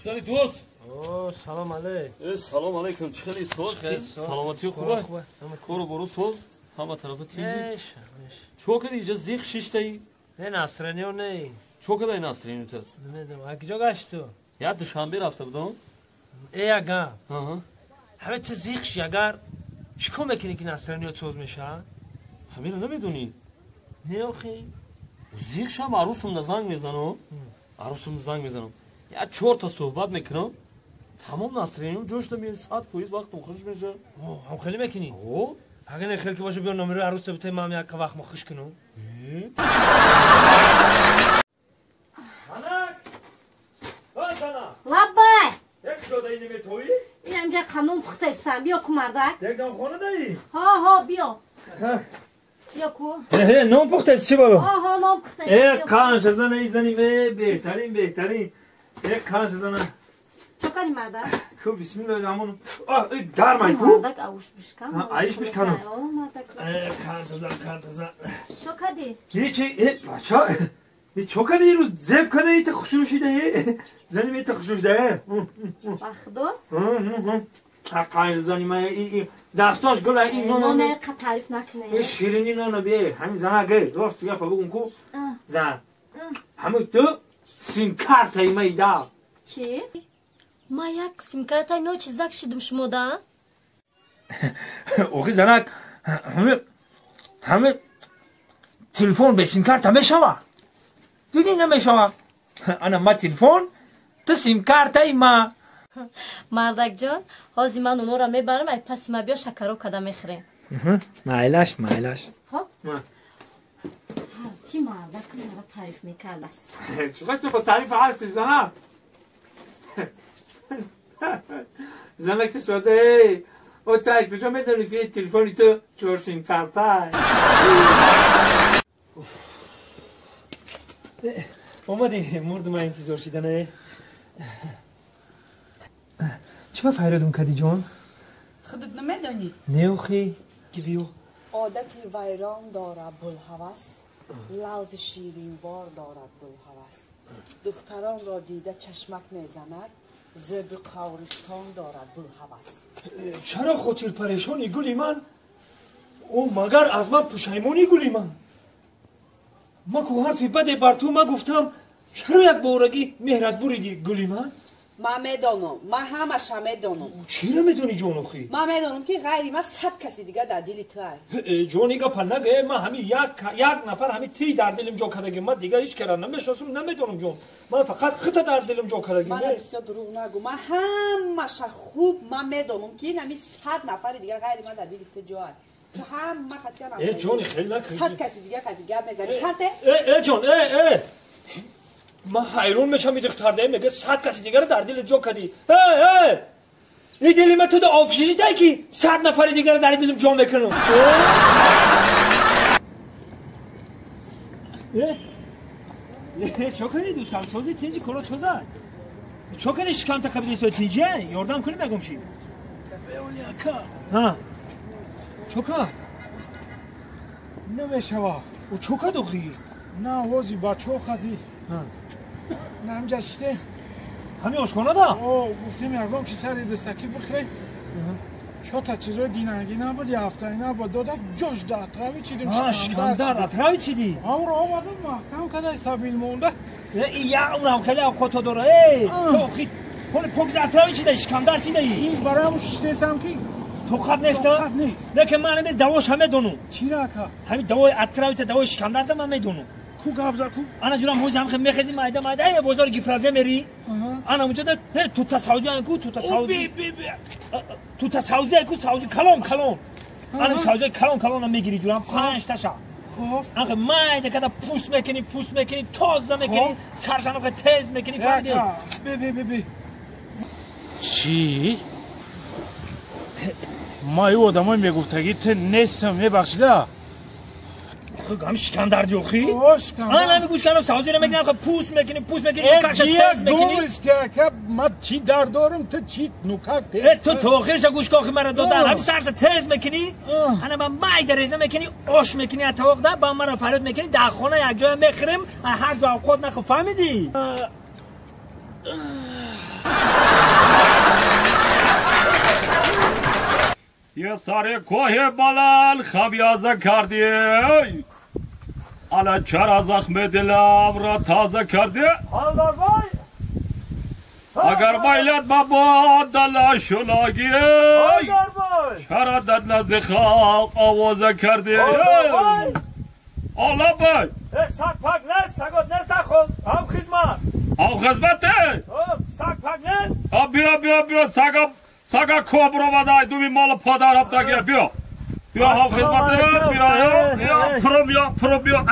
Читали дӯст? О, салом алейк. Салом алейкум. Чӣ хели соз? Саломатӣ хуб? Кору бору соз? Ҳама тарафа тинҷи? Чо кади иҷа зиқ шиштаи? Не, настроение не. Чо кадай настроение ту? Намедонам. А куҷо гашти ту? Я Душанбе рафта будам. Э, ага. Ҳама ту зиқ ши, агар чӣ кор мекунӣ ки настроение соз мешавад? Ҳамеро намедонӣ? Не, охи. Зиқ шам, арӯсумда занг мезанам. Арӯсумда занг мезанам. Я чорта суҳбат мекунам. Тамом настроение м ҷошта меяд, 100% вақтам хуш мешавад. Ҳам хеле мекунӣ? О? Агар не хел ки боша, биё номерои арӯста битаи, ман як вақт мо хуш кунам. Занак! О, занак! Лаббай! Як шодаи неметоӣ? Инамҷа қанун пухтаистам. Биё ку, мардак. Якдам хона даӣ? Ҳо, ҳо, биё. Биё ку. Э, нон пухтаист чӣ бало? Ҳо, ҳо, нон пухтаистам. Э, қанша зана изаним, э, беҳтарин, беҳтарин. Э, қанша зана. Чо кардӣ, мардак? Ку, бисмиллоҳи раҳмон. А, э, гармай ку? Мардак, ауш бишкан. Аиш бишканам. О, мардак. Э, қанша зан, қанша зан. Чо кардӣ? Ҳечи, э, бача, э, чо кардӣ ирӯз? Зеб када ита хушрӯ шида, э? Заним ита хушрӯ шида, э? Ба худо? Қанша зани ма, дастош гула, ин нон. Ноне қа таъриф накунӣ. Э, ширини нона бе, ҳамин занак, э, рост гапа бугум ку. Зан. Ҳамин ту симкартаи ма ида. Чӣ? Ма як симкартаи но чизак шидум шумо да? Охи, занак, ҳами телефон бе симкарта мешава? Дидӣ, намешава. Ана ма телефон, ту симкартаи ма. Мардакҷон, ҳозир ман онора мебарам, ай паси ма биё, шакаро када мехӯрем. Майлаш, майлаш. Хоб? Ҳарчи мардак мара таъриф мекардааст. Чӣ ту ба таъриф ҳасти, занак? Занаки сода, эй, о тай куҷо медонӣ, ки телефони ту чор симкарта? Омадӣ, мурду ман интизор шидана. Чӣ ба файродум кардӣ, ҷон? Худат намедонӣ? Не, охи, ки биё. Одати вайрон дорад Булҳавас, лавзи ширинвор дорад Булҳавас, духтаронро дида чашмак мезанад, зебри қавристон дорад Булҳавас. Чаро хотирпарешони, гули ман? О, магар аз ман пушаймони, гули ман? Ма ку ҳарфи баде бар ту магуфтам, чаро якборагӣ меҳрат буриди, гули ман? Ман медонам, ман ҳамаша медонам. Чиро медонӣ, ҷон, охи? Ман медонам, ки ғайри ман 100 каси дигар дар дили ту ай. Ҷон, и гапа нага. Ман ҳами як нафар, ҳами ти дар дилим ҷо кардагим. Ман дигар ҳеҷ кара намешиносам, намедонам, ҷон. Ман фақат хита дар дилим ҷо кардагим. Мана бисёр дурӯғ нагӯ. Ман ҳамаша хуб ман медонам, ки ин ҳами 100 нафари дигар ғайри ман дар дили ту ҷо ай. Ту ҳама қатъиян э, ҷони, хеле накун. 100 каси дигар қати гап мезанӣ, сате. Э, э, ҷон, э, э, ман ҳайрон мешам, и духтардаe мега 100 каси дигаро дар дилат ҷо кардӣ. Э, э, и дили ма туда обшижидай, ки 100 нафари дигаро дар дилим ҷо мекунам? Э, чо кардӣ, дӯстам? Сози, тинҷи, коро соза? Чо кардӣ, шикамта қабиди? Тинҷи, ёрдам кунӣ, мегум ши? Ака. Ҳа, чо кард? Намешава. Ӯ чо кард, охи? На, ози бачаҳо қади намҷа шите. Ҳамин ошхонада? О, гуфтем ягон чи сари дастакӣ бихӯрем. Чота чизои динагина буд, ҳафтаина ба додак ҷош да атрави чидим. Шикамдар атрави чидӣ? Амро омадам, маҳкам кадай, сабил монда. Я унам хеле авқото дора. Э, то охи ҳоли покиза атрави чидаи, шикамдар чидаи? Ин барои ҳамун шиштестам, ки тоқат нест. Тоқат нест. Не, ки ман ҳами давоша медонам. Чира, ака? Ҳами давои атравита, давои шикамдарда ман медонам. Ку, гап за ку. Ана ҷурам, ҳози ҳам мехези, майда майда э бозори Гипразе мери. Ана унҷода тута сауди ку, тута сауди, тута саузи ку, саузи калон калон. Ана саузи калон калона мегири, ҷурам, панҷ таша. Анхе майда када пӯст мекунӣ, пӯст мекунӣ, тоза мекунӣ, саршанохе тез мекунӣ, фаҳмидӣ? Бе, бе, бе, бе. Чӣ? Ма ю одамои мегуфтагӣ ту нестам, мебахшида. Ҳам шикамдарди, охи? О, шикамдард. Ана ҳами гӯш кардам, савзиро мегирам, пӯст мекунӣ, пӯст мекунӣ, каша тез мекунӣ. Ака, ма чӣ дард дорам, ту чӣ нукак тез? Э, ту то охирша гӯш кун, охи, мара додар. Ҳами сарша тез мекунӣ, ана ба майда реза мекунӣ, ош мекунӣ, атавоқда ба мара фарёд мекунӣ, дар хона як ҷоя мехӯрем, ҳар ҷо авқот нахӯр, фаҳмидӣ? یه سر کوه بلند خمیازه کردی الان چرا زخم دلم را تازه کردی اگر مایلت با دل شلاگی چرا در نزد خلق آوازه کردی الله بای سگ پاک نیست سگات نیست خود هم خدمت هم خدمته سگ پاک نیست بیا بیا بیا سگا سگا کبرا و دومی مال پادر هم تاگیر بیا بیا هم خدمته بیا بیا پرو بیا پرو بیا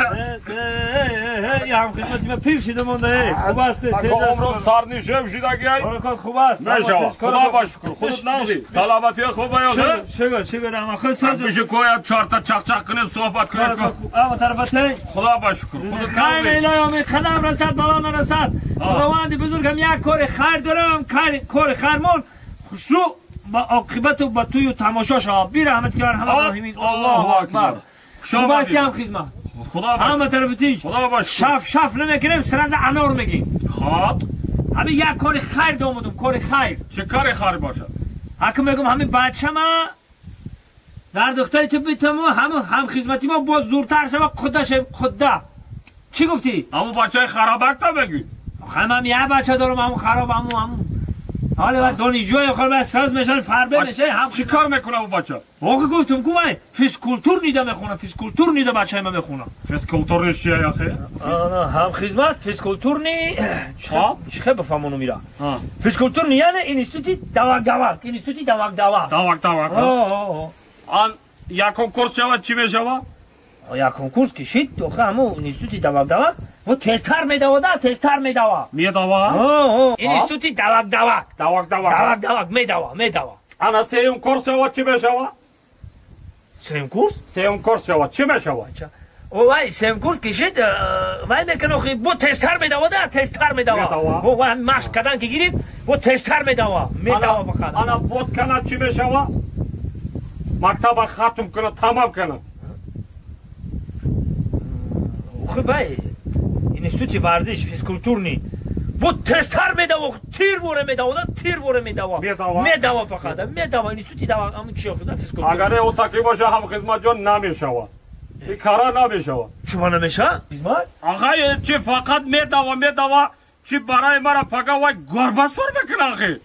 هم خدمتی من پیر شده مونده خوب است عمرم سرنیشه شده حرکات خوب است نشوا خدا با شکر خودت نازی سلامتی خوبه یا شکر شکر اما خود ساز میشه کویا چهار تا چق چق کنیم صحبت کنیم اما طرفت خدا با شکر خودت خیر الهی امید قدم رسد بالا نرسد خداوند بزرگم یک کار خیر دارم کار خرمون خوشرو با عاقبت و با توی و تماشا شما بی رحمت که همه راهیمین الله اکبر شما باستی هم خدمت خدا همه طرف خدا باش شف شف نمیکنیم سرز انار میگیم خب همه یک کار خیر دامدم کار خیر چه کار خیر باشه حکم میگم همین بچه ما در دختری تو بیتمو هم خدمتی ما باز زورتر شوه خدا شه خدا چی گفتی؟ همون بچه خرابک تا بگی هم یه بچه دارم همون خراب همون حالا بعد دانشجوی خود بعد ساز میشن فربه میشه هم چی کار میکنه اون بچه؟ واقعا گفتم کو من فیزکولتور نیده میخونه فیزکولتور نیده بچه ما میخونه فیزکولتور چیه آخه؟ هم خدمت فیزکولتور نی چه بفهمونو میرا فیزکولتور نی یعنی اینستیتوت دوак دوак اینستیتوت دوک دوک دوک دوک آن یا کنکورس شود چی میشود؟ یا کنکورس کشید تو همو اینستیتوت دوک دوک و تستر میدواد تستر میدواد میدواد اینستیتوت دوک دوک دوک دوک دوک دوک میدواد میدواد انا سیوم کورس شود چی میشود؟ سیوم کورس؟ سیوم کورس شود چی میشود؟ وای سیوم کورس کشید وای میکنه خی بو تستر میدواد تستر میدواد و مشق کردن که گرفت و تستر میدواد میدواد فقط انا بود کنه چی میشود؟ مکتب ختم کنه تمام کنه خب بای институти варзиш физкультурный бо тезтар медава тир воре медава тир воре медава медава фақат медава институти дава ам чи худа физкультур агар о таки боша ҳам хидматҷон намешава и кара намешава чума намеша хидмат ағай чи фақат медава медава чи барои мара пага вай горбасур мекуна ахи.